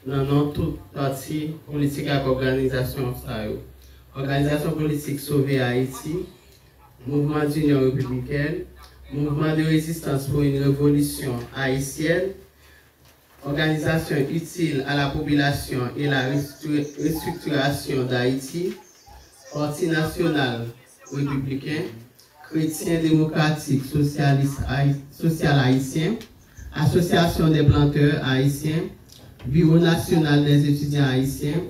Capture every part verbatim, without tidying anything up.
Nan non tout pati politik ak òganizasyon sa yo: Òganizasyon Politik Sove Ayiti, Mouvement d'Union Républicaine, Mouvement de Résistance pour une Révolution Haïtienne, Organisation Utile à la Population et la Restru- Restructuration d'Haïti, Parti National Républicain, Chrétien Démocratique Socialiste Haï- Social Haïtien, Association des Planteurs Haïtiens, Bureau National des Étudiants Haïtiens,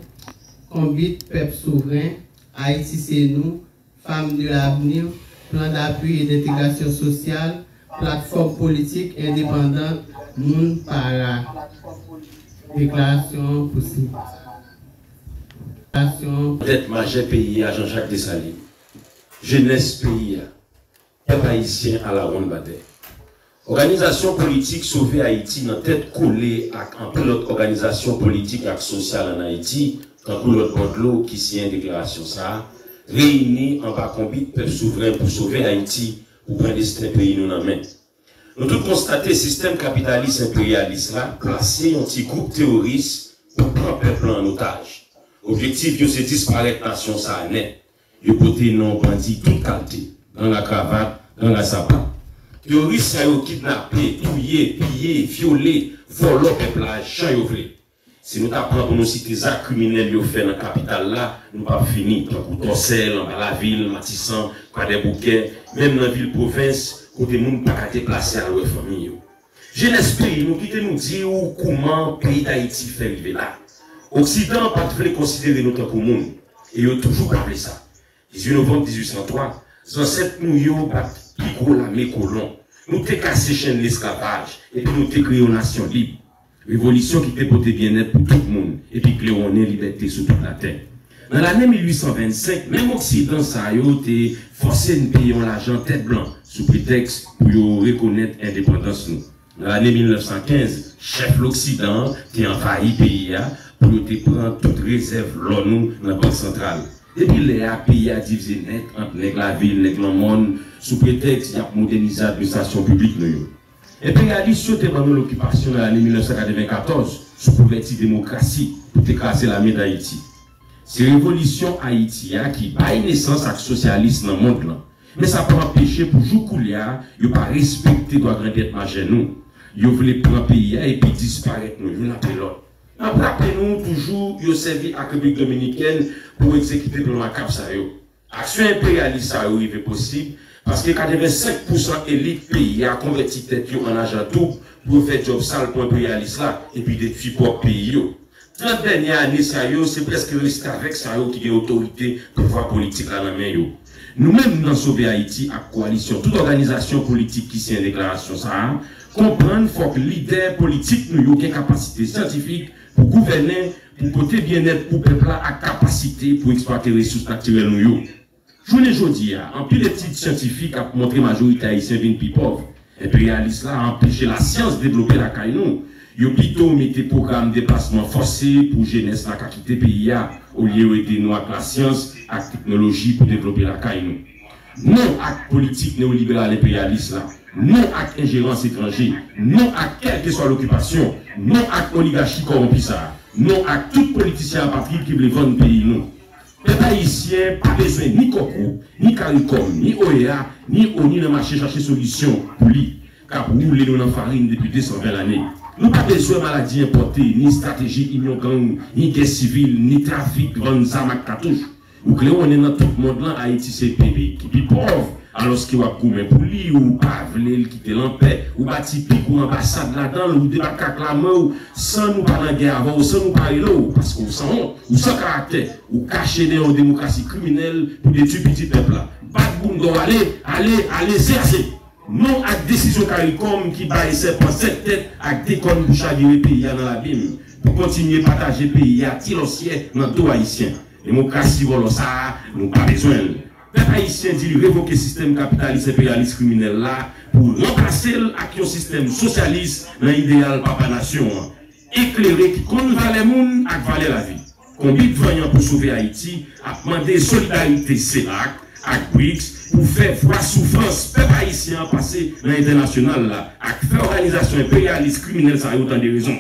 Konbit Pèp Souvren, Haïti c'est nous, Femmes de l'avenir, Plan d'appui et d'intégration sociale, Plateforme politique indépendante, Moun Para. Deklarasyon posib. Deklarasyon. Tèt majè peyi a, Jean-Jacques Dessalines. Jenès peyi a. Pèp ayisyen a la wonn batè. Òganizasyon politik Sove Ayiti nan tèt kole ak anpil lòt òganizasyon politik ak sosyal ann Ayiti, tankou lòt bò dlo ki siyen deklarasyon sa a, reyini anba konbit Pèp Souvren pou Sove Ayiti, pou pran desten peyi nou nan men. Nou tout konstate sistèm kapitalis enperyalis la plase yon ti gwoup teworis pou pran pèp lan an otaj. Objektif yo se disparèt nasyon sa a nèt. Yo pote non bandi tout kalte, gang a kravat, gang a sapa. Teworis sa yo kidnape, touye, piye, vyole, vòlò pèp la jan yo vle. Si nou ta pran pou nou site zak kriminèl yo fè nan kapital la, nou p ap fini, tankou Tòsèl, Anba Lavil, Matisan, Kwadèboukè, menm nan vil pwovens, kote moun pa ka deplase al wè fanmi yo. Jenès peyi nou, kite nou di w kouman peyi Dayiti fè rive la. Oksidan pa t vle konsidere nou tankou moun, e yo toujou pa vle sa. Dizuit novanm dizuit san twa, zansèt nou yo bat pi gwo lame kolon. Nou te kase chenn lesklavaj, epi nou te kreye yon nasyon lib. Revolisyon ki te pote byennèt pou tout moun, epi klewonnen libète sou tout latè. Nan lane mil uit san vennsenk, menm Oksidan sa yo te fòse n peye yon lajan tèt blan, sou pretèks pou yo rekonèt endepandans nou. Nan lane mil nèf san kenz, chèf Loksidan an te anvayi peyi a pou yo te pran tout rezèv lò nou nan Bank Santral. Depi lè a, peyi a divize nèt ant nèg lavil, nèg lanmòn, sou pretèks y ap modènize administrasyon piblik nou yo. Enperyalis yo te ban nou lokipasyon nan lane mil nèf san katreven katòz sou kouvèti demokrasi pou te kraze lame Dayiti. Se revolisyon Ayiti a ki bay nesans ak sosyalis nan mond lan. Men sa pa anpeche pou jouk koulye a, yo pa respekte dwa grandèt majè nou. Yo vle pran peyi a epi disparèt nou youn apre lòt. N ap raple nou toujou, yo sèvi ak Repiblik Dominikèn pou egzekite plan makab sa yo. Aksyon enperyalis sa yo rive posib paske katrevensenk pousan elit peyi a konvèti tèt yo an ajan doub pou yo fè djòb sal pou enperyalis la epi detwi pwòp peyi yo. Trant dènye ane sa yo, se prèske restavèk sa yo ki gen otorite pouvwa politik la nan men yo. Nou menm nan Sove Ayiti ak kowalisyon tout òganizasyon politik ki siyen deklarasyon sa a, konprann fòk lidè politik nou yo gen kapasite syantifik pou gouvènen, pou pote byennèt pou pèp la ak kapasite pou eksplwate resous natirèl nou yo. Jounen jodi a, anpil etid syantifik ap montre majorite ayisyen vin pi pòv. Enperyalis la anpeche lasyans devlope lakay nou. Yo pito mete pwogram deplasman fòse pou jenès la ka kite peyi a, olye yo ede nou ak lasyans, ak teknoloji pou devlope lakay nou. Non ak politik neyoliberal enperyalis la, non ak enjerans etranje, non ak kèlkeswa lokipasyon, non ak oligachi kòwonpi sa a, non ak tout politisyen apatrid ki vle vann peyi nou. Pèp ayisyen pa bezwen ni kòkwo, ni karikòm, ni oea, ni oni nan mache chache solisyon pou li, k ap woule nou nan farin depi de san ven lane. Nou pa bezwen maladi enpòte, ni estrateji inyon gang, ni gè sivil, ni trafik vann zam ak katouch. Ou klewonnen nan tout mond lan, Ayiti se peyi ki pi pòv, alòske w ap goumen pou li, ou pa vle l kite l anpè, ou bati pik ou anbasad ladan l, ou debake ak lame w, san nou pa nan gè avè w, san nou pa rele w, paske w sanwont, ou san karaktè, ou kache dèyè yon demokrasi kriminèl pou detwi pitit pèp la. Bat bounda w ale, ale, ale, se ase! Non ak desizyon karikòm ki bay sèpan sèt tèt ak de kòn pou chavire peyi a nan labim, pou kontinye pataje peyi a ti lòsyè nan do ayisyen. Demokrasi vòlò sa a, nou pa bezwen l. Pèp ayisyen di li revoke sistèm kapitalis enperyalis kriminèl la pou ranplase l ak yon sistèm sosyalis nan ideyal papa nasyon an, eklere ki konn valè moun ak valè lavi. Konbit Vanyan pou Sove Ayiti ap mande solidarite CELAC ak brics pou fè vwa soufrans pèp ayisyen an pase nan entènasyonal la ak fè òganizasyon enperyalis kriminèl sa yo tande rezon.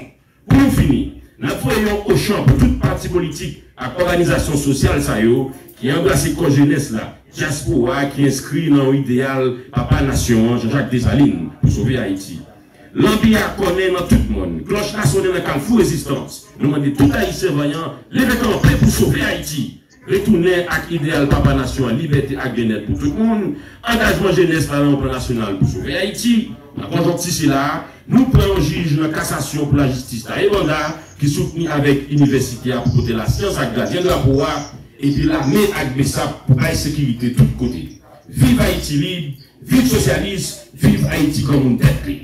Pou nou fini, N ap voye yon ochan pou tout pati politik ak òganizasyon sosyal sa yo ki anbrase kò jenès la, dyaspora ki enskri nan yon ideyal papa nasyon an, Jean-Jacques Dessalines, pou sove Ayiti. Lanbi a kònen nan tout mòn, klòch la sonnen nan kalfou rezistans. Nou mande tout Ayisyen vanyan leve kanpe pou sove Ayiti. Retounen ak ideyal papa nasyon an, libète ak byennèt pou tout moun, angajman jenès la nan yon plan nasyonal pou sove Ayiti. Nan konjonkti sila a, nou pran yon jij nan kasasyon pou lajistis Taye Banda ki soutni avèk inivèsite a pou pote lasyans ak gadyen drapo a, epi lame ak BSAP pou bay sekirite tout kote. Viv Ayiti lib, viv sosyalis, viv Ayiti granmoun tèt li.